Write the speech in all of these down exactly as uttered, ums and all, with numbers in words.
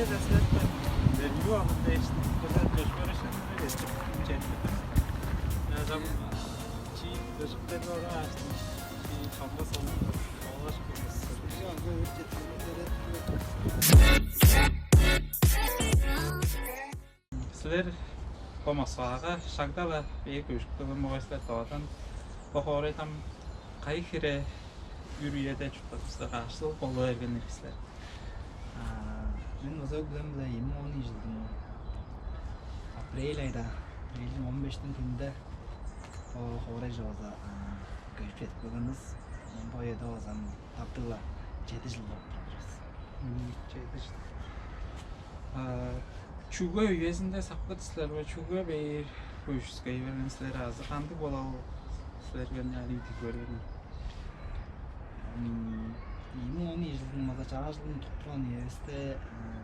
Силер бербүү алын дээш, кызар көшпөрүшүн четтирдим. Язам чи быжыктен ора астын чи чамга солун олаш кылмыс. Силер бо Москвага шагда-ла бээр көжүп келген болгай силер, Тывадан. Бо хоорайдан кайы хире үр үеде чурттап силер, каш чыл болу берген ирги силер? А, мен база өг-бүлем-биле ийи муң он ийи чылдың апрель айда, апрельдиң он бештиң хүнүнде бо хоорайже база, а, көжүп чедип келген бис. Мен бо үеде база таптыг-ла чеди чыл болуп турар бис. Мм, чеди чыл. А, чүге үезинде сактыр силер бе? Чүге бээр көжүскей берген силер азы кандыг болал силерге ынчаар идиг берген? М, ийи муң он ийи чылдың база чаа чылын туттурган үевисте, э,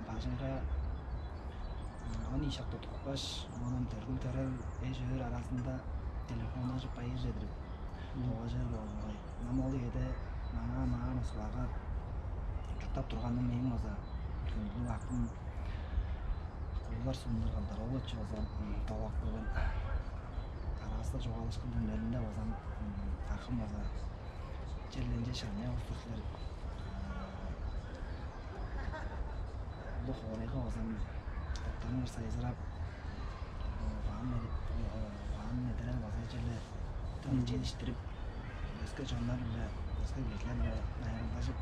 бажыңга, э, он ийи шакта тукпаш, оон төргүл-төрел, эш-өөр аразында телефоннажып, байыр чедирип, Мгм. Тываже келген болгай. Ам ол үеде маңаа, маңаа Москвага чурттап турганым мээң база хүндүлүг акым Куулар Сундур Калдар-оолович база, м, долгап келген. Аравыста чугаалашкан хүннеринде база, м, акым база черле ынча шаңнай бис силер. Улуг хоорайга база доктаан сайзырап, угаан медерел база черле Мгм. Чедиштирип, өске чоннар-биле, өске кижилер-биле найыралдажып,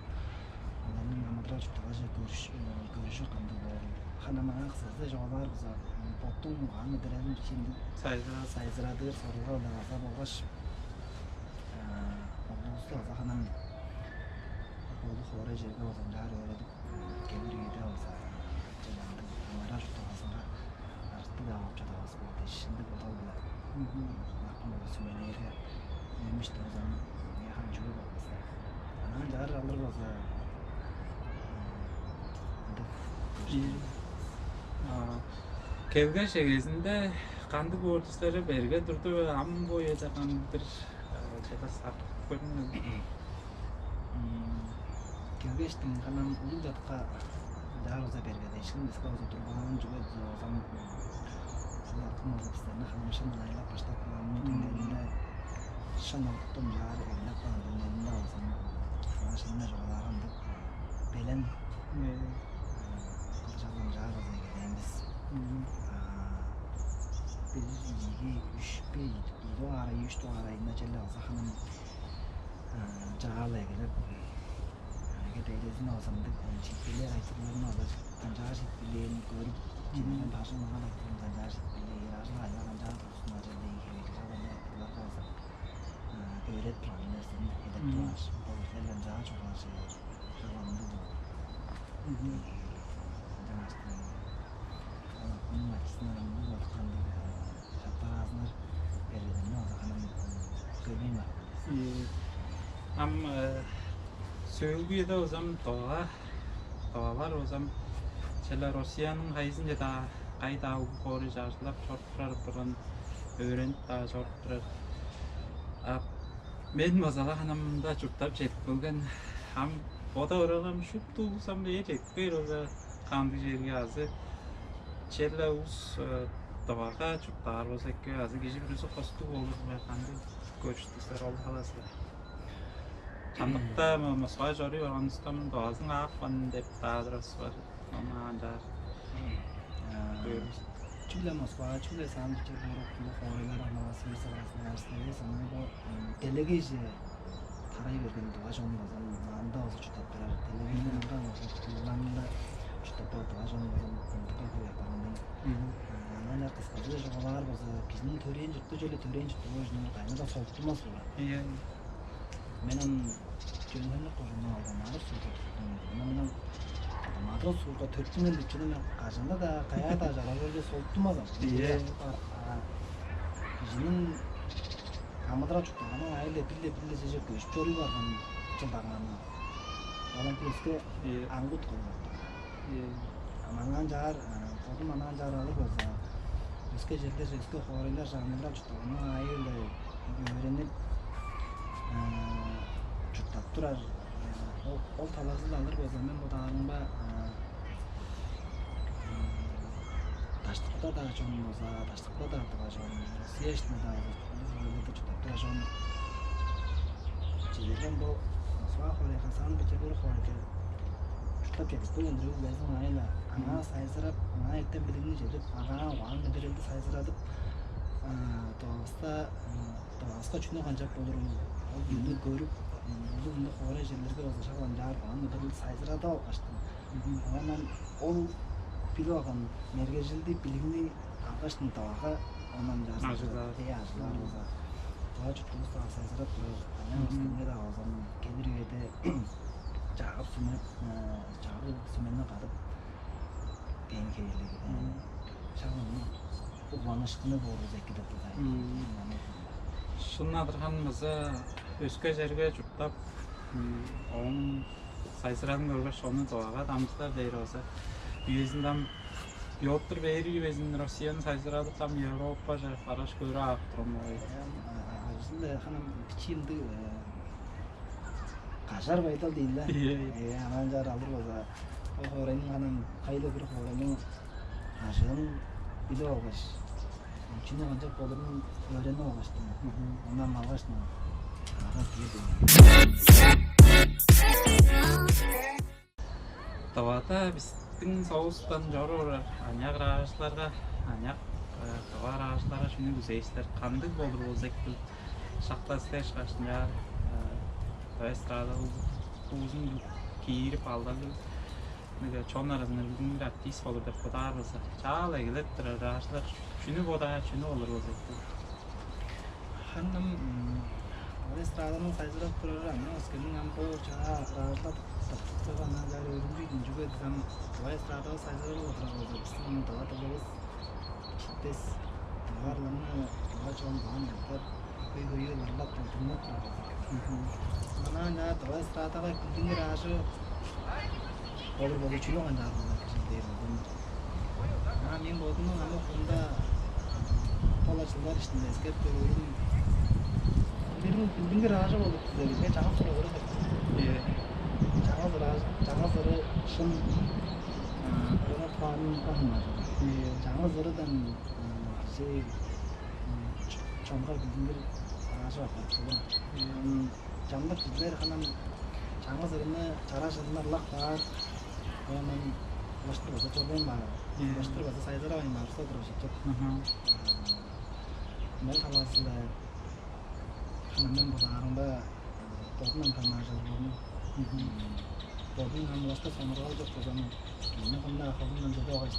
оларның амыдырал-чуртталгаже көрүш-, э, көрүжү кандыг боор? Ханам аңаа кысказы чугаалаар база, боттуң угаан медерелин кижиниң сайзырадыр сорулга-биле база болгаш, э, оглувусту база ханам болу хоорай черге база ынчаар өөредип, келир үеде база чылдың амыдырал-чуртталгазынга артык-даа болуп чадавас боор дээш, ындыг бодал-биле Мгм. Акым база сүмелээрге, эмиш дозан яхан чүве болбас. Анаа ынчаар алыр база ындыг. Ийе. А, келгеш эгезинде кандыг боор силер, берге турду бе, ам бо үеде кандыг-дыр, э, чада сактып көрүңер. М, келгештиң ханам улуг чатка ынчаар база берге дээш, биске база турбаан чүве база базам, м, улуг чаткым база бистерни ханам шын айлап баштап каан Мгм. Түңнелинде, шын октум чаар эглеп каан түңнелинде базам, м, аңаа шынында чугаалаарга ындыг, м, белен, Э. м, кылчалым чаар база эгелээн бис. Мгм. А, бир ийи, үш бе, ийи дугаар ай, үш дугаар айында черле база ханам, а, чаала эгелеп, а, эге дээрезин база ындыг, а, шиитпирлээр айтырыгларны база канчаар шиитпирлээрин көрүп, Мгм. Чедирден бажың маңаа айтырыын канчаар шиитпирлээр, ажыл-агыйга канчаар тургустунар, черле эң хевелиг чалган айтырыгларга база, а, өөредип турган нерсени эдеп Мгм. Тургаш, бо кижилерге канчаар чугаалажыр, чалган ындыг боор. Мгм. Ынчангаш, а, ооң ачызындан ындыг болуп каан дег, а, чаптараазыннар бергенин база ханам, м, көрбейн барган. Ийе. Ам, э, сөөлгү үеде базам Тывага, тывалар базам черле Россияның кайызынче-даа, кайы-даа улуг хоорайже ажылдап чоруп турар, бурган өөренип-даа чоруп турар. А мен база-ла ханам мында чурттап чедип келген. Ам бода оралам шупту улус ам бээр чедип кээр база кандыг черге азы черле улус, э, Тывага чурттаар болза эки, азы кижи бүрүзү хостуг болур бе, кандыг көрүштү силер, ол халазы? Чамдыкта М. Мо-, Москвага чоруй барганывыста, Тывазын каапкан деп даадырывыс бар. Ону ынчаар М. Э, көөрүвүс. Чүгле Москвага, чүгле Санкт-Петербург, чүгле хоорайлар, ынавас, Свица аразында арыстывыс, ынаа бо, м, делегейже тарай берген тыва чон база анда база чурттап турар. Делегейниң Мгм. ындан база тыылганда чурттап турар тыва чон база ындыг-даа хөй апарган дег. Мгм. Анаа ынчаар кысказы чугаалаар болза, кижиниң төрээн чурту чүгле төрээн чурту болгаш, ынчан кайнада солуттунмас болгай. Ийе. Мен ам Чөөн-Хемчик кожууннуң Алдан-Маадыр суурга төрүттүнген. Ынаа мен ам Алдан-Маадыр суурга төрүттүнген деп чүве мен кажан-даа, каяа-даа чараш черге солуттунмас ам. Ийе. А, а, кижиниң амыдырал-чуртталгазының аайы-биле бир-ле, бир-ле черже көжүп чоруй барган чылдарга, ам ол ам бир өске Ийе. Аңгы уткалыг болуп турар. Ийе. А маңаа ынчаар, а, бодум маңаа ынчаар алыр болза, өске черлерже, өске хоорайларже амыдырал-чуртталгазының аайы-биле өөренип, а, чурттап турар. А, ол, ол талазы-биле алыр болза, мен бодаарымга, а, Даштыкта-даа чон болза, даштыкта-даа тыва чон, Россия иштинде-даа болза, улус-, улуста чурттап-даа чон. Чижээлээрге, бо Москва хоорайга, Санкт-Петербург хоорайга чурттап келдик. Бо үндүрүг безин аңаа-ла, аңаа сайзырап, аңаа эртем-билигни чедип, аңаа угаан-медерелди сайзырадып, а, Тывавыста, а, Тывавыска чүнү канчап болурун, ол чүнү көрүп, м, улуг мындыг хоорай черлерге болза шак ынчаар угаан-медерелди сайзырадып алгаштың. Мгм. Оон ол билип алган мергежилди, билигни алгаш, Тывага оон ынчаар ажыглаар. Э, ажыглаар болза, Тыва чуртувус-даа сайзырап турар. Аныяк улустуң-даа болза, келир үеде чагып-сүмеп, э, чагыг-сүмени кадып дээн хевирлиг, э, шак ындыг угланыышкыны боор болза эки деп бодаар. Шын-на, адырган база өске черге чурттап, ооң сайзыралын көргеш, ону Тывага дамчыдар дээр болза, үезинде ам Пётр бээрги безин Россияны сайзырадып, ам Европаже баргаш көрүп ап турган болгай. Ам, а, а, ам, а, ам, бичии ындыг, э, кажар байдал дээн-не. Ийе, ийе. Э, анаа ынчаар алыр болза, ол хоорайның, ам кайы-ла бир хоорайның ажыын билип алгаш, чүнү канчап болурун өөренип алгаштың. Мгм. Оон ам алгаштың. Ага, киир дээн. Тывада бистиң соовустан чоруп орар аныяк ыраажыларга, аныяк, э, тыва ыраажыларга чүнү күзээр силер? Кандыг болур болза эки-дир? Шак-даа силер ышкаш ынчаар, э, тыва эстрадавыс-, -выстуузун киирип, алдарлыг, меге, чон аразынга билдингир артист болур деп бодаар болза, чаа-ла эгелеп турар ыраажылар чүнү бодаар, чүнү болур болза эки-дир? Харын ам, м, тыва эстраданы сайзырадып турары, ам өскениң ам бо чаа ыраажылар тыптып турган, ынчаар өөрүнчүг ийин. Чүге дизе ам тыва эстрадавыс сайзырап турар болза, бистиң ам тыва дылывыс читпес. Тыва ырларны, тыва чон, тыва ынчалдыр хөй-хөй ырлап, дыңнап турар болза. Мгм. Анаа ынчаар тыва эстрадага билдингир ыраажы болур болза, чүнү канчаар болза эки-дир дээр болдум. А мен бодумнуң ам мында ол-ла чылдар иштинде эскерип көрүвүрүм, бир билдингир ыраажы болуп, бизерге чаңгыс ыры көрүп. Ийе. Чаңгыс ыраажы, чаңгыс ыры шын, а, ырының тугаанынга хамааржыр. Ийе. Чаңгыс ырыдан, а, кижи, м, ч-, чонга билдингир ыраажы апарып болур. Ийе. Ам чамдык кижилер харын ам чаңгыс ырыны чаражын ырлап каар, оон улаштыр база чорбайн баар, мгм, улаштыр база сайзыравайн баар, улаштыр база чыпчык. Мгм. Мол талазы-ла, харын ам мен бодаарымга, бодундан хамааржыр болур. Мгм. Бодуң ам улаштыр сонуургал чок болза, кижини кым-даа холундан чыдып алгаш,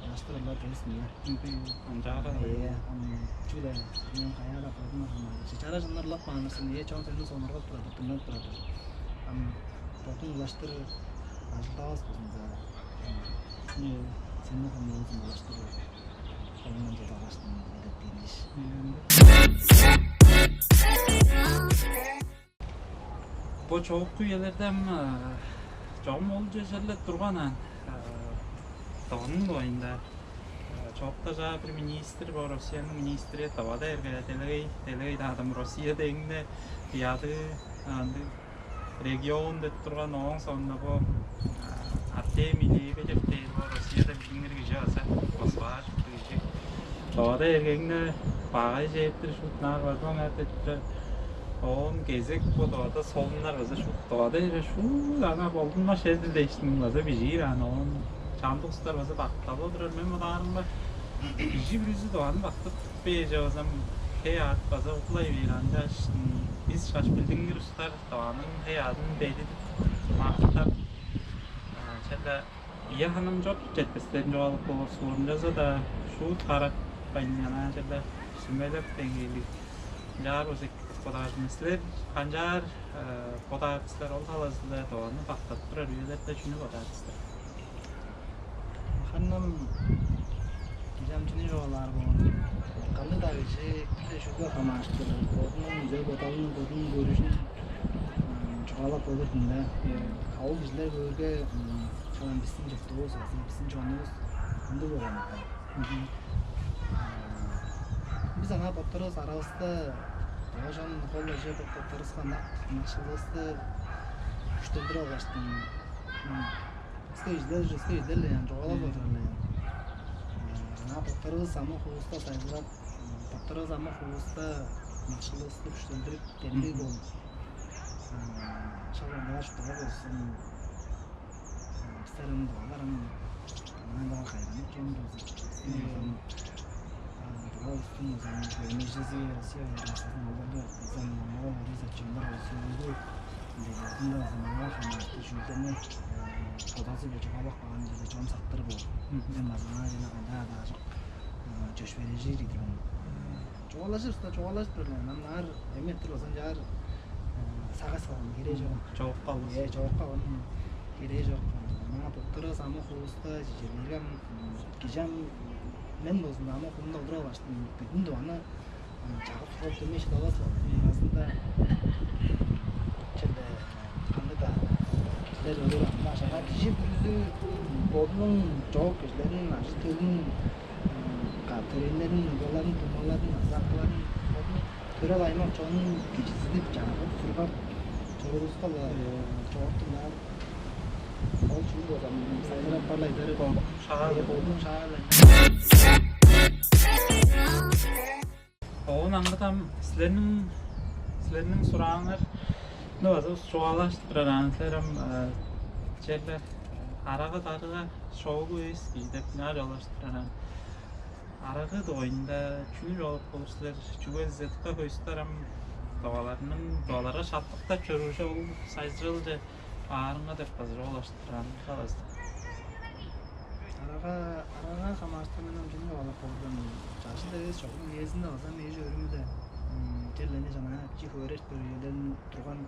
улаштыр ырлап дээш-тир ийин. Мгм. Ынчаарга. Э, ам чүгле мен каяа-даа бодумдан хамааржыр. Чаражын ырлап каан-дыр сен, э, чон сени сонуургап турар-дыр, дыңнап турар-дыр. Ам бодуң улаштыр ажылдавас болзуңза, э, сени кым оозун улаштыр холундан чыдып алгаш, эдертиин дээш. Э, ында. Бо чоокку үелерде ам, э, чогум ол черле турган аан, э, Тываның дугайында, э, чоокта чаа бир министр, бо Россияның министри Тывада эрге делегей, делегей-даа адам, Россия дегенде Тыва-даа, ындыг регион деп турган, ооң соонда бо, а, Артемий Лебедев дээр, бо Россияда билдингир кижи база, Москвага чурттуг кижи. Тывада эргеңне багай чептир шуут ынаар база ыңаар деп турар. Оон кезек бо Тывада солуннар база шуут, Тывада эре шуут аңаа болдунмас чер-дир дээштиң база бижиир аан. Оон чамдык улустар база бакталып турар. Мен бодаарымга, кижи бүрүзү Тываны бактып бээр чүве база, хей-аът база удулай бээр. Ынчаш, м, бис ышкаш билдингир улустар Тываның хей-аъдын бедидип, мактап, а, черле ийи ханам чоп четпестерин чугаалап болур суурунчазы-даа шуут карап, байнанаа черле сүмелеп деңгээлиг ынчаар болза эки деп бодаар мен. Силер канчаар, э, бодаар силер, ол талазы-биле Тываны бактап турар үелерде чүнү бодаар силер? Харын ам кижи ам чүнү чугаалаар боор? Кандыг-даа кижи бир-ле чүүлге хамаарыштыр бодунуң үзел-бодалын, бодунуң көрүжүн, м, чугаалап болур-дур ийин. Э, а ол кижилер көөрге, м, шак ам бистиң чуртувус азы бистиң чонувус ындыг болган ийик. Мгм. Бис аңаа боттарывыс аравыста, тыва чон кол-ла чүве боттарывыска ынак, ынакшылывысты күштелдирип алгаштың, м, өске кижилер, өске кижилер-ле ам чугаалап, мгм, олур-дур ийин. Э, А боттарывыс амы-хуувуста сайзырап, боттарывыс амы-хуувуста ынакшылывысты күштелдирип, демдиг болуп, шак ынчангаш доо болзун, бистер ам, дугалар ам, аңаа-даа кайгамчык чүве болза, бистиң болза, дуга улустуң болза, ам, көмежизи, Россия Федерациясының оларга болза, ам, моол болза, чондар болза, сөөлгү, ынча болзун-даа болза, маңаа хамаарыштыр чүүлдерни, э, бодазы-биле чугаалап каан чүве чон сактыр боор. Мен база аңаа чүве канчаар-даа чок, э, чөпшээрежир ийик мен. Чугаалажыр уста, чугаалажып тур мен. Ам ынаар эметир болза, ынчаар, э, сагыш салган херээ чок. Чогуп калбас. Э, чогуп калган херээ чок. Маңаа боттарывыс амы-хуувуста чижээлээрге ам, м, кижи ам, мен болзун, амы-хуумда олуруп алгаштың, бүдүн Тываны, м, чагып-сургап дөмей шыдавас-ла. Аразында черле кандыг-даа кижилер өлүр ам. Ынчангаш кижи бүрүзү бодунуң чоок кижилерин, ажы-төлүн, м, ка-, төрээннерин, угбаларын, дуңмаларын, азы акыларын, бодунуң төрел аймак чонун кижизидип, чагып-сургап чорувуска-ла, э, чоорту ынаар ол чүүл болза, м, сайзырап бар-ла чыдар. Бодунуң шаалы. Э, бодунуң шаалы. Оон аңгыда ам силерниң, силерниң сурааңарны база чугаалажып турар аан. Силер ам, э, черле, э, арага-дарыга шоолуг эвес кижи деп ынаар чугаалажып турар аан. Арага дугайында чүнү чугаалап болур силер? Чүге дизе дыка хөй улустар ам дугаларның, дугаларга шаптыктап чоруур, ол сайзыралче баарыңар деп база чугаалажып турар аан, талазы. Арага, арага хамаарыштыр мен ам чүнү чугаалап болур мен? Чажын-даа эвес, чогум үезинде база ам эш-өөрүм-биле, м, черле ынча чанаа бичии хөөрежип көрүп турган.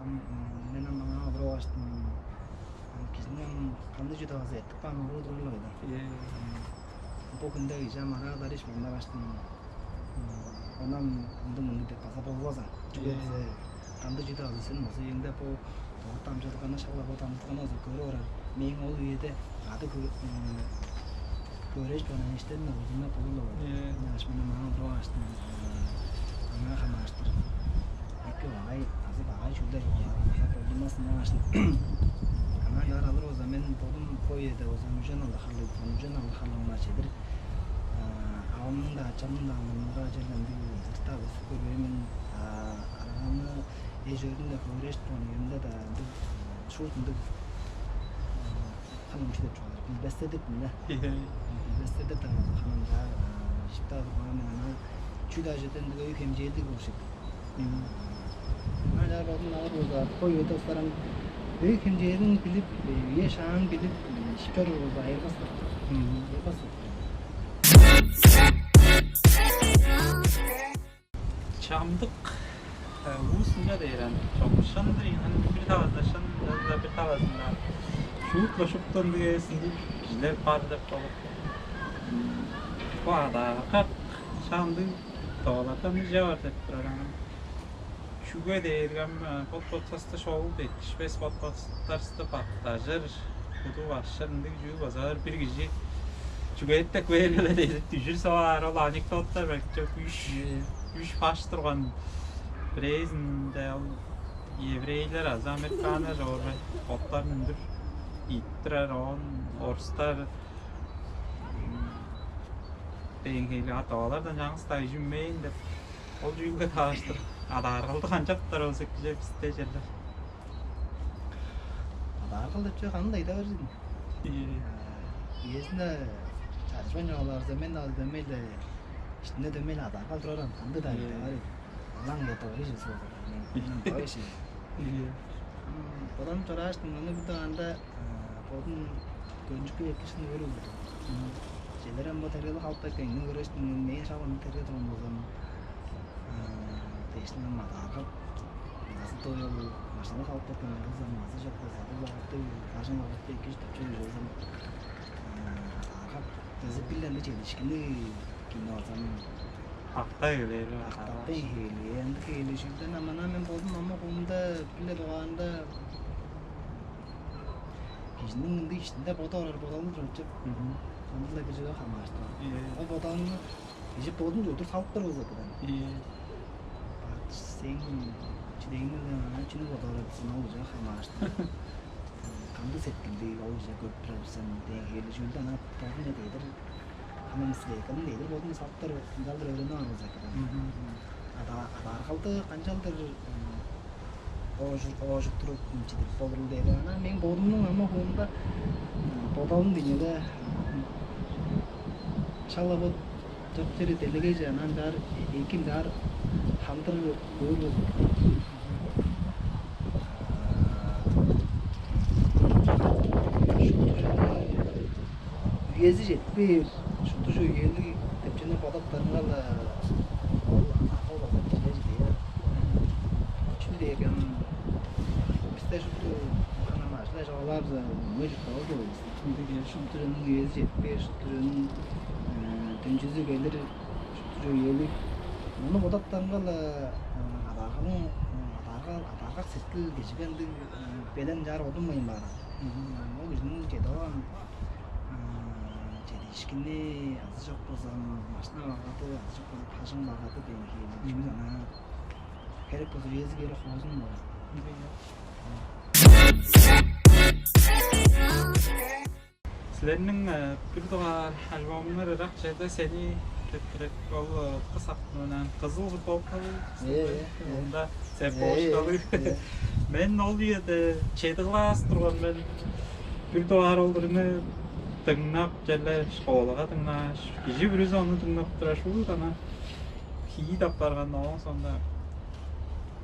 Ам, м, мен ам аңаа олуруп алгаштың, ам, кижиниң ам кандыг чүү-даа база эртип каан оруу турар-ла болгай. Ийе, ийе. М, бо хүнде кижи ам арага-дары иш болбагаштың, м, ону ам ындыг-мындыг деп база болбас аан. Чүге дизе, кандыг чүү-даа болза, сен болза эңде бо дорт дамчыдылганы, шак-ла бо дамчыдылганы болза көрүп орар. Мээң ол үеде кады кө-, м, хөөрежип турган эштерим-даа ужуннап болур-ла болгай. Ийе. Ынчангаш мен ам аңаа олуруп алгаштың, м, аңаа хамаарыштыр эки-багай азы багай чүүлдер база болдунмас ынчангаш. Аңаа чугаалаар болза, мен бодум бо үеде болза үжен алды харлыг, үжен алды харлыымга чедир, а, авамның-даа, ачамның-даа мурнунга черле ындыг сыртта көстүп көрбээн мен. А, араганы эш-өөрүм-даа, хөөрежип турган үемде-даа ындыг, шуут ындыг, а, харын чүү деп чугаалаар, билбестедип, мында. Билбестедип-даа болза, харын ынчаар, а, ижип-даа турган мен, аңаа чүү-даа чүве ындыг өй-хемчээлдиг болур чүве. Мгм. Ынчаар бодум алыр болза, бо үеде улустар ам өй-хемчээлин билип, үе-шаан билип, ишчи чоруур болза, айырбас-тыр. Мгм. Айырбас-тыр. Чамдык, э, улус ынча дээр аан, чок, шын-дыр ийин, ам бир талазында шын, ынчалза-даа бир талазында шуут-ла шупту ындыг эвес ындыг кижилер бар деп болур. Бо адааргак шак ындыг дугалардан ынча бар деп турар аан. Чүге дээрге ам, э, бот-боттарывысты шоолуг деткишпес, бот-боттарывысты бактажыр, куду башкыр ындыг чүүл база бар. Бир кижи чүге эттеп кээр-биле дээш дүжүр сываар, ол анекдоттар бек чок. Үш, үш баш турган, бирээзинде ол еврейлер азы американнар чоор бе, боттарын үндүр ийип турар, оон орустар, м, дээн хевирлиг, а дугалардан чаңгыс-даа үжүнмээн деп, ол чүүлге таварыштыр адааргалды канчап кылыр болза, кижи бисте черле. Адааргал деп чүве кандыг-даа айда бар чүве. Ийе. Үезинде чарыжпайн чугаалаарза, мен-даа дөмей-ле, иштимде дөмей-ле адааргал турар аан, кандыг-даа айда бар. Ылаң-ла довай чүве болза, мен, мен довай чүве. Ийе. М, бодам чорааштың, ону бир дугаарында, а, бодум кончуг эки шын көөр улус-тур мен. Мгм. Чижээлээрге, ам бо тергелиг халып кеткениң көргештиң, мээң шак ындыг терге турган болза, а, дээштиң, ам адааргак, азы доо ол машина халып кеткен болза, азы чок болза, бо багыттыг, бажың багыттыг эки-үш тепчи болза, а, адааргак, ызып бир-ле ындыг чедиишкинниг кижи болза, ам бактап эгелээр, бактап эгелээр. Ындыг эгелээжилден ам ана мен бодум ама хуумда бир-ле дугаарында кижиниң ындыг иштинде бодап орар бодалы турар чоп. Мгм. Ындыг-ла кижиге хамаарыштыр. Ийе. Ол бодалыңны кижи бодунче удур салып бар болза, быдан. Ийе. Бак, сээң чүдээңни-ле, аңаа чүнү бодап орар сен, ол кижиге хамаарыштыр. Кандыг сеткилдиг ол кижи көрүп турар сен дээн хевирлиг чүүлдү ана бодунче дедир. Ам силерниң эдир бодун салыптар, ынчалдыр өөренип алыңар экен. Мгм. Ада адааргалды канчалдыр оожуп оожуп туруп чидирип болурул дээр. Анан мен бодумнуң ама хуумда бодалым дийин эле шала бо чоп чери делегейже анан чаар эки чаар хандыр көөр болзун. Үези жетпээр шупту чүве үелиг деп чүнү бодап турарга-ла, ол акыл болза кижиге чедээр. Чүл дээрге ам бисте шупту ханама ажылай чугаалаарза, мөңге чурттавас болур бис. Ындыг шупту чүвениң үези жетпээр, шупту чүвениң дүнчүзү келир, шупту чүве үелиг. Ону бодап турарга-ла, адаарганың адаарга адааргак сеткил кижиге ындыг белен чаар одунмайн баар. Ол кижиниң чеде алган чедиишкини азы чок болза машина багады, азы чок болза бажың багады деген хевирлиг чүве анаа херек болза үези кээри хоозун боор. Силерниң бир дугаар альбомуңар ырак черде сени деп турар. Ол кыс аттындан кызыл футболкалуу. Э, э. Онда Сепошкалыг. Мен ол үеде чеди класс турган мен. Бир дугаар ол бирине дыңнап, черле школага дыңнааш, кижи бүрүзү ону дыңнап турар шуут ана хии таптарган оон соонда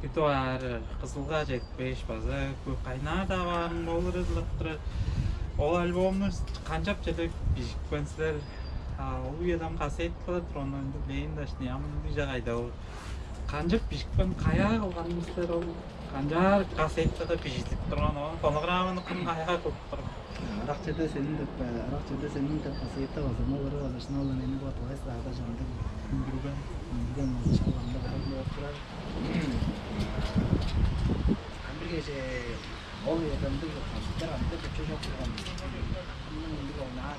бир дугаар кызылга жетпеш база кайнаар-даа баарын болур ырлап турар. Ол альбомну канчап черле бижикпен силер? А ол үеде ам кассеталар турган ындыг лейн дашны ам ындыг кайда ол канчап бижикпен каяа кылган силер ол канчаар кассетада бижидип турган ол фонограмманы кым каяа кылып турган? Ырак черде сени деп ырак черде сени деп кассета база ма база шыналган эми бо тулай саада жандыг үндүрген үндүрген шалганда барып болуп турар. Ам бир кеже ол ердемдиг концерттер ам деп чөп чок турган. Ындыг ол наар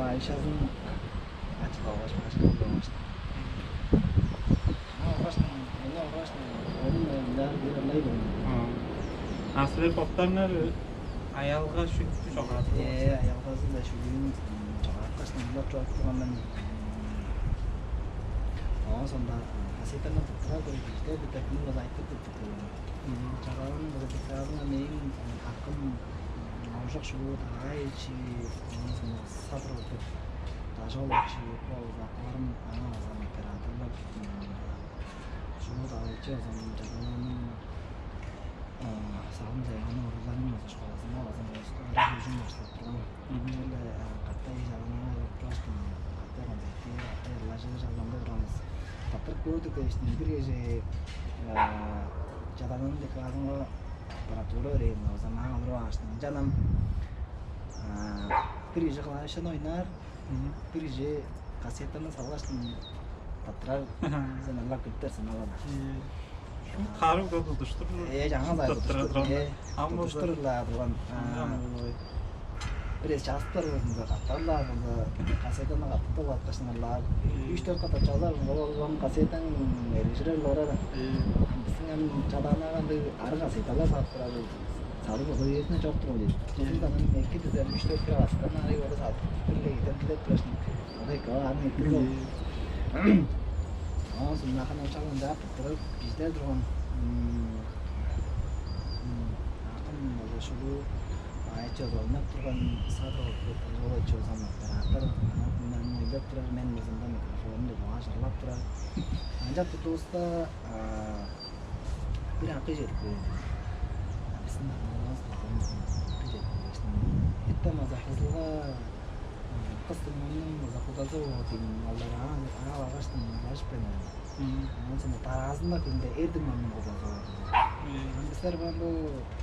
Айшазын ачып алгаш башка болуп алгаш. Ана алгаш, ана алгаш, ону наар бир ылай болуп. А силер боттарыңар аялга шүлүктү чогаадып Э, алгаш. Аялгазын да шүлүүн чогаапкаш ынлап чогуп тургандан оон сонда кассетаны туттура көй бирде битеп муну база айтып туттуп келген. Чагаанын база тетрадыңа мээң акым Ооржак Шулуу Тагаевич, оон соң Садыр Ортук Дажол Чип ол акыларым аңаа база операторлар Шулуу Тагаевич база чагаанын сагын жайганы урууларым база школазында база музыка ара хөгжүм баштап турган. Черле каттай чагаанаа каттай концертте каттай ырлажыр чалгамда турганбыз. Таптырып көрдүк дээштин бир кеже чадаанын деклазынга аппаратура өрээм база маа олуруп ааштым. Ынчан ам бир кижи клавишаны ойнаар, бир кижи кассетаны салгаш таптырар. Сен ылап кириптер сен алам. Харуу тудуштур Э жаңа зай тудуштур. Э Ам болза тудуштур ла турган. Ам ой. Бир эс частыр болзунза каптарлаар болза кассетаны каптып аткашыңарлаар. Үч төрт катап чалар болза ол кассетаң эргижирер олар. Биздин ам чадаанаган ары кассеталар сатып турар. Салып озур ийезине чоруп турган дейт. Сондуктан эки дизер үч төрт катап аны ары болза сатып бир эле кеден билет турашын. Аны эки аны эки Оон соң ахын ошалын жаап туттурар биздер турган акын болза шулуу айчы ойнап турган садыр жолайчы озан оператор мындан ойлап турар мен мызында микрофонду буга жырлап турар. Анчап турдувуста бир акый чедип келди. Биздин акый чедип келди. Эртен база кызылга кыс дуңмамның база кудазы болуп ийин алдар аңаа баргаштың ырлажып каан. Оон соң дараазында күнде эр дуңмамның кудазы болуп ийин. Ам бистер баан бу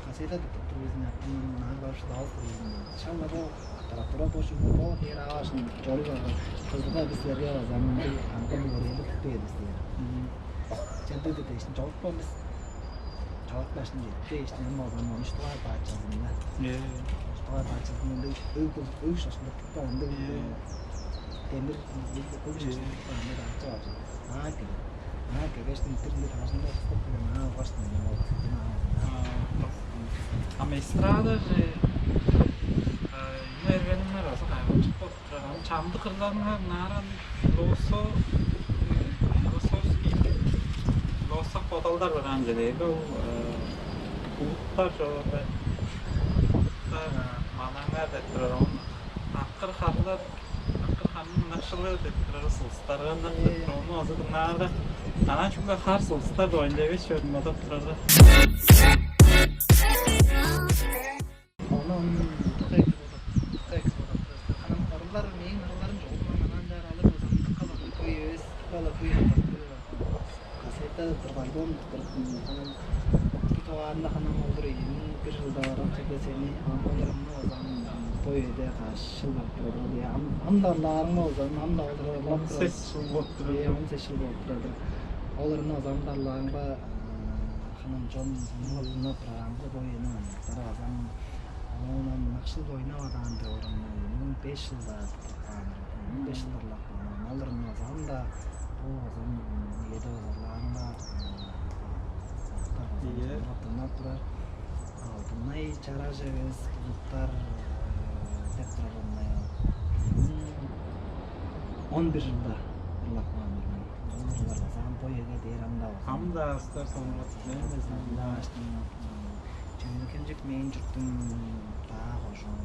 кассета тыптып тур бизин аттан аар барып шыдавыс тур бизин. Шаңнада аппаратура бошугу бо кээр аашын чоруур алган кызылга бистерге база мындыг аңгы боор эли тыптып эдис дээр. Чамдыгды дээшин чогупкан бис. Чогупкаштың жетпээштин эми болган он үч дугаар баачызында. Э. Он үч дугаар баачызында ындыг өг өг шашында тыпкан ындыг Э. Демир өг шашында тыпкан ындыг ачы бар. Аа кел. Аа келгештин бир ындыг хажында кыстап келген аа угаштын мен ол кыстын аа. А эстрада же эмне эргениңер азы кайгылчык болуп турар. Чамдык кырларынга нааран философ, философский, философ бодалдар бар ам дээрге ол, э, булуттар чогуурда, булуттар, э, манаңар деп турар. Оон акыр харлар, акыр ханның ынакшылы деп турар, сылыстарганнар деп турар. Ону азы дыңнаарга, анаа чүгле хар сылыстар дойнда эвес чорун бодап турарга. Ону тыка экс бодап, тыка экс бодап турар. Ханам кырлар, мээң кырларым чогум анаа ынчаар алыр болза, тыка-ла хөй эвес, тыка-ла хөй кырлар. Кассета турган дом турдум. Ханам бир товарында ханам олур ийин, бир чылда барам чеде сени ам олурумну озам бо эде каш чыл болуп турар. Ам ам да арлаарың болза, ам да олур. Он сес чыл болуп турар. Э, он сес чыл болуп турар. Олурумну озам да арлаарыңга ханам чон муңгулунап турар амгы бо эни ам. Дараазан оон ынакшыл ойнавадаан деп орун беш чылда каан. Беш чылдарлап каан. Алырын азам да бу азам эде базарлаарында Ийе. Дыңнап турар. Алдынай чараш эвес кызыктар деп турар оннай. Он бир чылда ырлап каан. Ол ырлар азам бо эге дээр ам да. Ам да астар соңгат. Мен де Ам да аштың Чөөн-Хемчик мээң чуртум даа кожуун,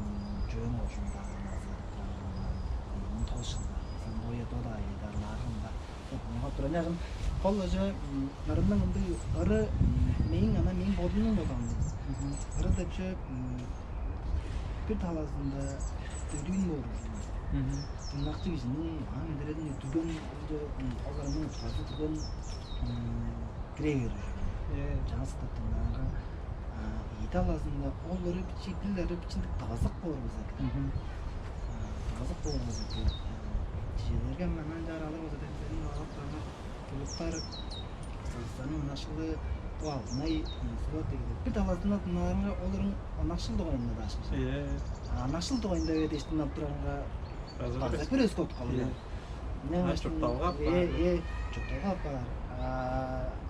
чөөн кожуун даа назы тос чылда. Сан боя дода айдарлаарында. Мага туран жагын кол ыжы ырының ындыг ыры мээң ана мээң бодумнуң бодам. Ыры депче бир талазында дөдүүн боор. Дыңнакчы кижини ам эдерелин дүген ол ырының утказы дүген кире берир. Э, Чаңгыс кыттыңнаарга ийи талазында ол ыры бичи бил ыры бичиндик дагызык боор болза экен. Дагызык боор болза экен. Чижелерге манан чаар алыр болза деп сени багып каан булуктар Казахстанның ынакшылы бу алдынай сылат деген. Бир талазында дыңнаарыңга ол ырың ынакшыл дугайында даашкын. Э, Ынакшыл дугайында эве дештин алып турарыңга База база бир бир өскө уткалыг. Э, Мына Ынак чуртталга апаар. Э, э, чуртталга апаар. А,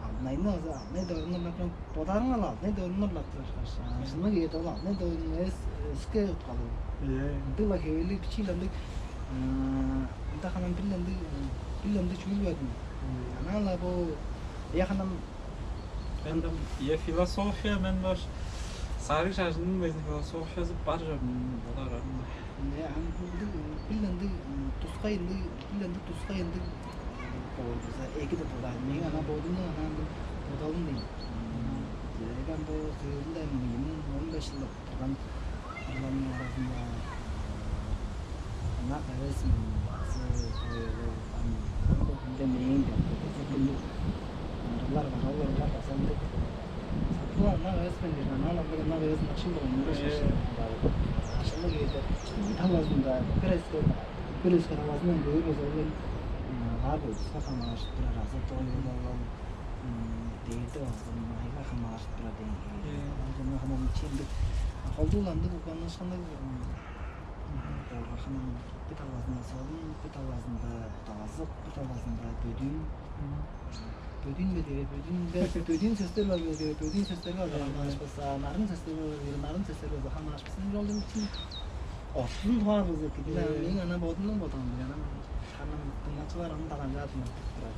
Алтынайны база Алтынай доруннар лап бодарың ал Алтынай доруннар лап турар. Шынныг эди ол Алтынай дорун эс өске уткалыг. Э, Ындыгла хевели бичил ындыг ында ханан бил ындыг бил ындыг чүүл бадым. Анан ла бу я ханам Мен де, я философия, мен бар. Сарыг шажынның безин философиясы бар жок, мен болар ам. Не ам ындыг бил ындыг тускай ындыг бил ындыг тускай ындыг болбуза эки деп болар. Мен ана бодумнуң ана ындыг бодалым дейм. Диреган бо сөөлүндө мыйым он беш жыл турган адамның арасында ынак эвес мен базы ынде мээң деп ырылар бар ол ырылар база ындыг сатылар ынак эвес мен деп анан ындыг ынак эвес ынакшыл болгон ынак шашылы кээде талазында бир эске бир эске талазынан көөр болза ол аар бойдуска хамаарышып турар азы той болуп дээрде база майга хамаарышып турар деген кээ ынак ынак ынак ичи ындыг холдууландыг уганышкындыг Доргаханын бит алгазында солун, бит алгазында дагазык, бит алгазында бөдүүн. Бөдүүн бе дээрге бөдүүн бе бөдүүн сөстер бар бе дээрге бөдүүн сөстер бар бе? Аңгылашпаса, нарын сөстер бар бе дээрге нарын сөстер бар бе? Аңгылашпаса, жолдун үчүн ортун тугаар болза эки. Мээң ана бодумнуң бодум, ана ханам дыңначылар аны таганчаа дыңнап турар.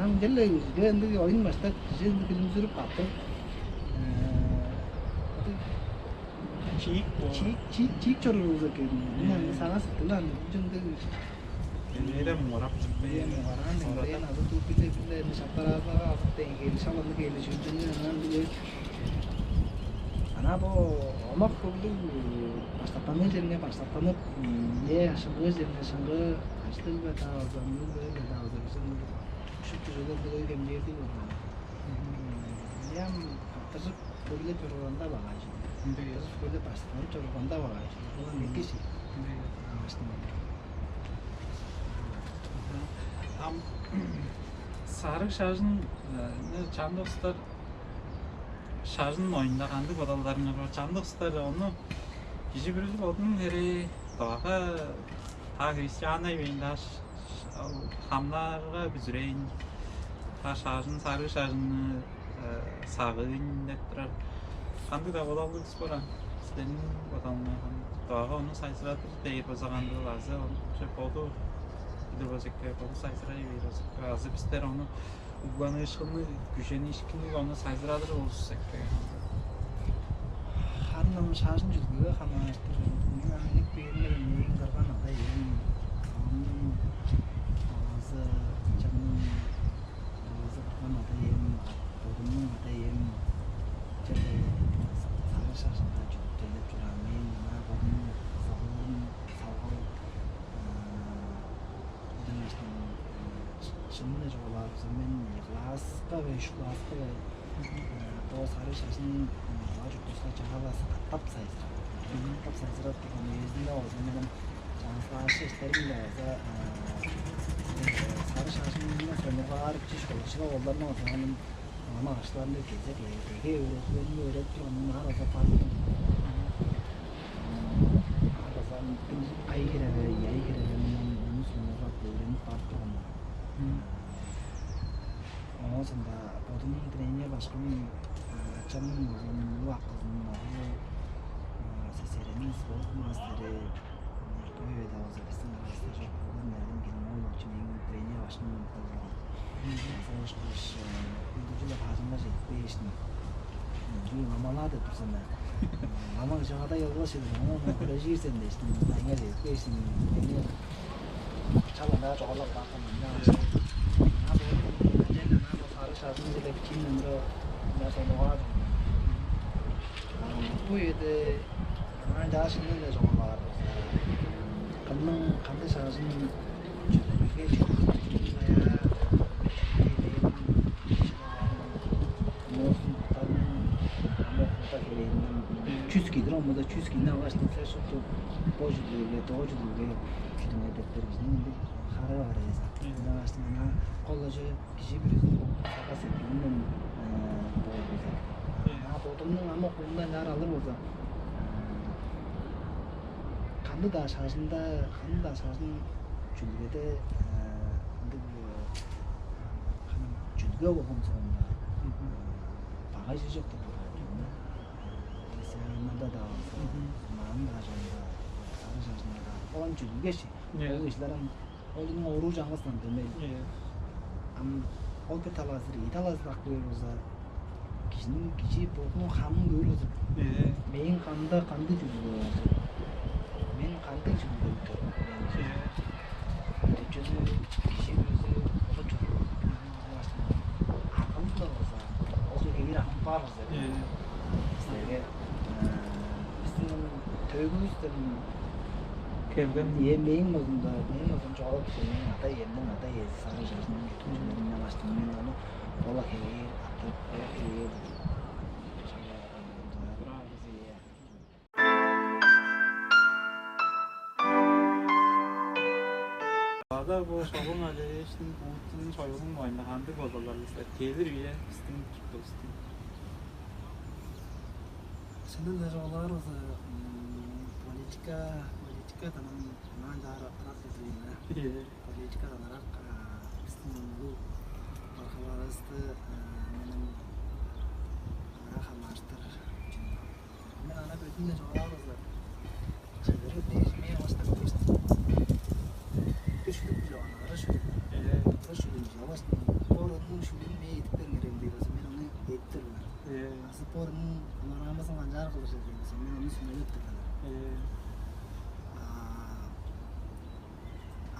Ам деле үзе ындыг оюн баштап, кижи ындыг билимзирип каптып, чиик чиик чиик чиик чоруур болза экен. Мен аны сага сыктылаан ынча ындыг Эмээрем орап чыкпай. Эм оран эмден азы тур биле биле эми шаптараазага азып деген кели шаланы кели жүндүнү анан биле ана бо омак кылдыг баштактаныр жерине баштактанып, не шыңгыы жерине шыңгыы, аштыг бе тааваздан мыл бе тааваздан Шупту чүвелер биле кемнээрдиг болган. Ам каттыжып көглеп чорганда багай чүве. Ындыг эвес. Көглеп баштанып чорганда багай чүве. Булан эки чүве. Ындыг эвес. Амаштың. Ам сарыг шажын чамдык устар шажын оюнда кандыг бодалдарыңар бар? Чамдык устар ону кижи бүрүзү бодунуң херээ догага та христиан айбейн даш Ол хамнаарга бүзүрээн, та шажын, сарыг шажынны сагыын деп турар. Кандыг-даа бодалдыг споран. Силерниң бодалыңарга, дагы ону сайзырадыр дээр база кандыгыл, азы ону че боду билир база эки, боду сайзырай бээр база эки, азы бистер ону угланыышкынны, күжениишкинни ону сайзырадыр болзувусса эки. Харын ам шажын чүдүлгеге хамаарыштыр. Мен аңныг бээринде мээң кырган ада-ием, оон азы чамның азы кырган ада-ием, бодумнуң ада-ием черле сагыш ажында чүдүп чүдүп чораан. Мен ынаа бодумнуң салгалым, салгал, ынчангаш шынын чугаалаарымза, мен класска бе, үш класска бе, бо сарыг шажын баа чурттувуска чаа-ла катап сайзырап, катап сайзырап турган үезинде болза, мен ам чаңгыс класс эштерим-биле база сарыг шажынны сонуургаар чиш болур. Шыгап оларның озаанын ама ашларында кезек эге өөредилгенин өөредип турган мен аар база бардым. Аар база ай хире бе, ай хире бе мен ону сонуургап өөренип барып турган мен. Оон соонда бодумнуң тренер башкым, ачамның оглунуң улуг акызының оглу, СССР-ниң спорт мастери, Эртебей-даа болза, бистиң аравыста чок болган, Эрдем Кирим-оолович мээң тренер башкым болган. Ынчангаш ындыг чүве бажыңга чедип кээштиң. Чүл амалаа деп тур сен да. Амал чагада ёлгаш чедип, оон хүрежир сен дээштиң. Бажыңга чедип кээштиң. Мени чалында чогалап баакан мында. Ана бо сары шажын жиле кийин ындыра мында сонугаар. Бо үеде ынчаар шынын-даа чугаалаар болза, кымның кандыг шажын чүдүлге чүдүлгеяа моозун куттарның ама кута хевээринден чүс киидир, омуда чүс киини алгаш, диксе шупту бо чүдүлгеге, доо чүдүлгеге чүдүңер деп бергижиниң ындыг хары бар эвес. Ынчангаш ынаа колдажы кижи бүрүзүнүң сагыш-сеткилинден боор болза. А бодумнуң ама кулундан чаар алыр болза, кандыг-даа шажында, кандыг-даа шажын чүдүлгеде ындыг ханам чүдүлге болган соонда багай чижок деп бодаар мен. Христианнарда-даа болза, маанын-даа чонда, сарыг шажында-даа болган чүдүлгеши. Ол кижилер ам ол чүнүң оруу чаңгыс ам дөмей. Ам ол бир талазыр, ийи талазыр ак көөр болза, кижиниң, кижи бодунуң хамын көөр болза, мээң хамда кандыг чүдүлге бар? Мен кандыг чүдүлгени көрүп көрген кижи? Деп чүве кижи өзү болуп чоруур. Акылы-биле болза, ол чүве эгер акылы бар болза, силерге бистиң төөгүвүстен келген. Э, мээң болзумза, мээң болзумза чогулуп, мээң ада-иемниң ада-иези сагыш ажындан кеткен чүвелеринден аштым. Мен ону ола хевээр аттырып, ола хевээр. Ада бо Шолбан Алиевичтиң Путинниң союзунуң моюнда кандыг бодалдар силер? Келир үе бистиң чуртувустуң. Шынында чугаалаар болза, политика, политикадан ам ынчаар ырак деп билир мен. Политикадан ырак, бистиң улуг баргаларывысты менен аңаа хамаарыштыр. Мен ана бөдүн-даа чугаалаар болза, чыдыры дээш, мээң баштап кээштиң. Бир шүлүк билип ана, ыры шүлүк. Ыры шүлүк чугаалаштың. Бо ырының шүлүгүн мээ эдип бериңер эм дээр болза, мен ону эдиптер мен. Азы бо ырының панорамазын канчаар кылыр силер дээр болза, мен ону сүмелеп тур мен.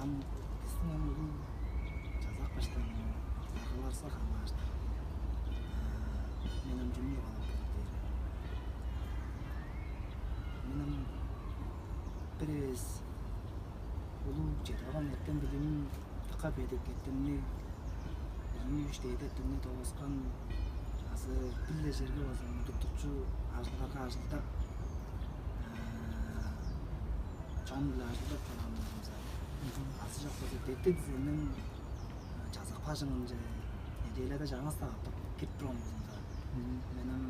Ам бистиң ам улуг чазак баштайын, сагыларза хамаарыштыр. Мен ам чүнү чугаалап болур дээр. Мен ам бир эвес улуг чедип алган эртем-билимим дыка бедик, эртемни, ийи-үш дээди эртемни долгускан азы бир-ле черге база удуртукчу ажылдарга ажылдап, чон-биле ажылдап чораан болзумза, азы чок болза, декте дизенниң чазак бажыңынче неделяда чаңгыс-даа катап кирип турган болзумза, мен ам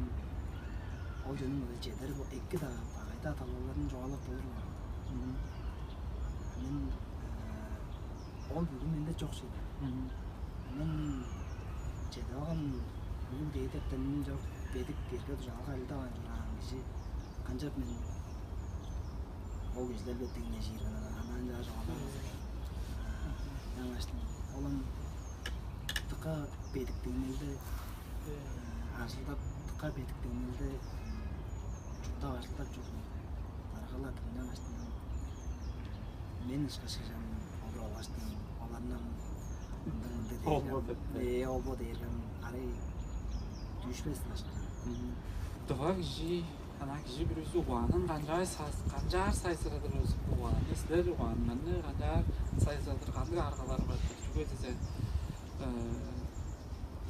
ол чүвениң чедери эки-даа, багай-даа талаларын чугаалап болур мен. Мен ол бүгү менде чок чүве. Мен чедип алган бүгү дээди эртемим чок, бедик, эрге-дужаалга ажылдавайн чораан кижи. Канчап мен ол кижилерге деңнежир, анаа чаа чугаалаар болза. Ынчангаштың ол ам дыка бедик деңнелде, ажылдап, дыка бедик деңнелде чурттап, ажылдап чоруур даргалар-дыр. Ынчангаштың мен ышкаш кижи ам олуруп алгаштың, оларның мындыг-мындыг дээрге, олбо деп, э, олбо дээрге ам арай дүүшпес ышкаш. Мгм. Дыва кижи, анаа кижи бүрүзү угаанын канчаар сай-, канчаар сайзырадыр болза, угаанны, силер угааныңарны канчаар сайзырадыр, кандыг аргалар бар-дыр? Чүге дизе, э,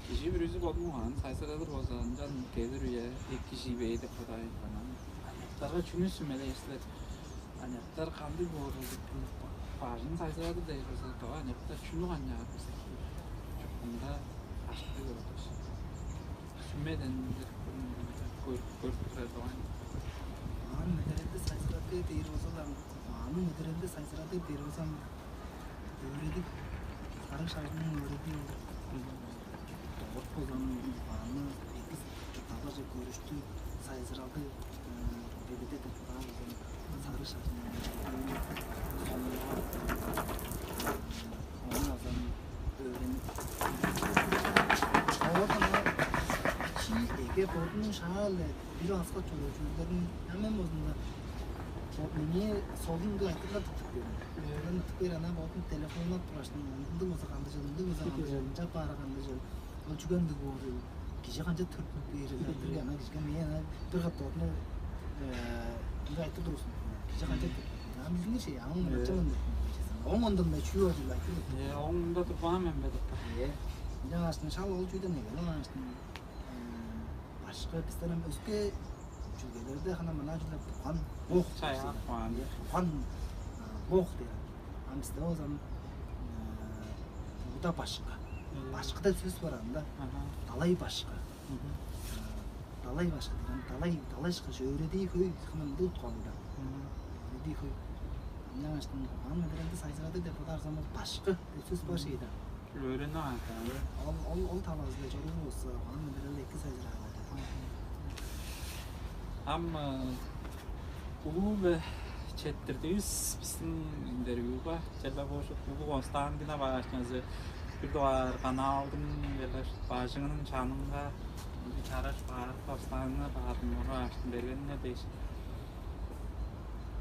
кижи бүрүзү бодунуң угаанын сайзырадыр болза, ынчан келир үе эки кижи бээр деп бодаар мен. Аныяктарга чүнү сүмелээр силер? Аныяктар кандыг боор болза, бажын сайзырадыр дээр болза, доо аныяктар чүнү канчаар болза, чуртунда ашты көрүп, сүмеден көрүп, көрүп турар доо аныяктар. Угаан медерелди сайзырадыр дээр болза-ла, угаанның медерелди сайзырадыр дээр болза, өөредиг, сарыг шажынның өөредии ол. Дорт болза, ам угаанны эки чуртталгаже көрүштү, сайзыралды, э, бедидедип каан болза, сарыг шажынның өөредии, ону база өөренип. Оон аңаа чи эге бодунуң шаа-биле бир аскак чоруур чүүлдерин, ам мен болзумза, бо меңээ солун ындыг айтырыглар тыптып бээр. Айтырыгларны тыптып бээр, анаа бодум телефоннап тургаштың, ындыг болза кандыг чүвел, ындыг болза кандыг чүвел, ынчап баары кандыг чүвел, ол чүге ындыг боор, кижи канчап төрүттүнүп бээр, айтырыг, анаа кижиге меңээ анаа бир катап бодумну, э, ындыг айтып тургузун. Кижи канчап төрүттүнүп бээр? Ам билдиңер че, ам ынчап ындыг. Оң мында чүү бар деп айтыр. Э, оң мында турбаан мен бе деп. Э, ынчангаштың шал ол чүүден эгелеп алгаштың, э, башкы, бистер ам өске чүүлгелерде хана мынаа чүгле бурган бок, чаяак, бурган, э, бурган, а, бок дээр. Ам бисте болза, э, Будда башкы. Мгм. Башкы деп сөс бар анда. Аха. Далай башкы. Мгм. Э, далай башкы деген, далай, далай ышкаш, өөредии хөй, хана ындыг уткалыг-дыр. Мгм. Өөредии хөй. Ынчангаштың угаан медерелди сайзырадыр деп бодаарза, ол башкы деп сөс бар шей-даа. Өөренип алган. Ол, ол, ол талазы-биле чоруур болза, угаан медерел эки сайзыраар болду. Ам, э, улуу-биле четтирдивис бистиң интервьюга. Черле бо улуг Константина башкызы бир дугаар каналдың, черле бажыңының чанынга чараш баар, Константина баарын ура аштын бергенине дээш.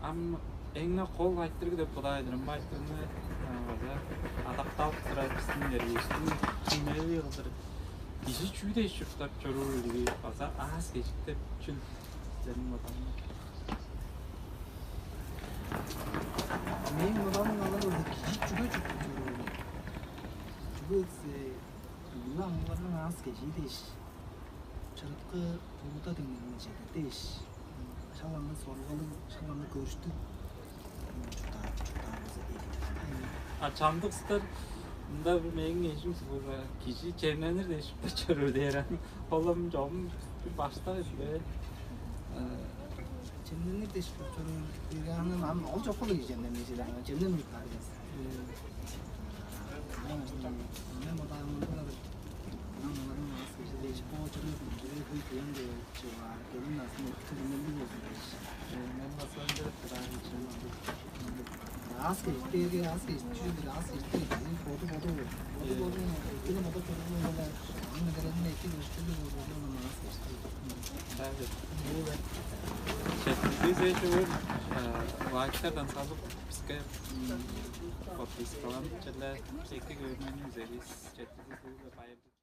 Ам эң-не кол айтырыг деп бодаар-дыр мен. Бо айтырыгны, а, база адакталып турар бистиң интервьювустуң чүнели кылдыр. Кижи чүү дээш чурттап чоруур ирги база аас-кежик деп чүл силерниң бодалыңар? Мээң бодалым алыр болза, кижи чүге чурттап чоруур ирги? Чүге дээш, бүгүнү амгыларның аас-кежии дээш, чырыткы, Будда деңнелине чедер дээш, шак ындыг сорулгалыг, шак ындыг көрүштүг, м, чурттаар, чурттаарывыс эки деп бодаар мен. А чамдык улустар, мында бир мээң эжим сугура, кижи чемненир дээш чурттап чоруур дээр. Ол ам чогум бир баштак эвес бе? Э, чемненир дээш чурттап чоруур дээр, ам ол чокку-ла кижи чемненир, чемненип чурттаар эвес. Э, ам мен бодаарымга, ам оларның аас-кежии дээш, бо чүрү, чүрү хөй кыян дээр чыгыы бар. Келин назын эки төзүмелдиг болзун дээш. Э, мен база ынча деп турар мен. Аас-кежик дээрге, аас-кежик чүве-дир, аас-кежик дээрге, боду, боду, боду, боду, экини бодап чоруур болганда, аңаа келгенине эки көрүштүглүг болур болганда, аас-кежик. Даже бо четинчи сессия, э, лайктардан салып, биске, м, подпискаланып, черле эки көрүнүңер, үзебис. Четинчи сессия, байыр.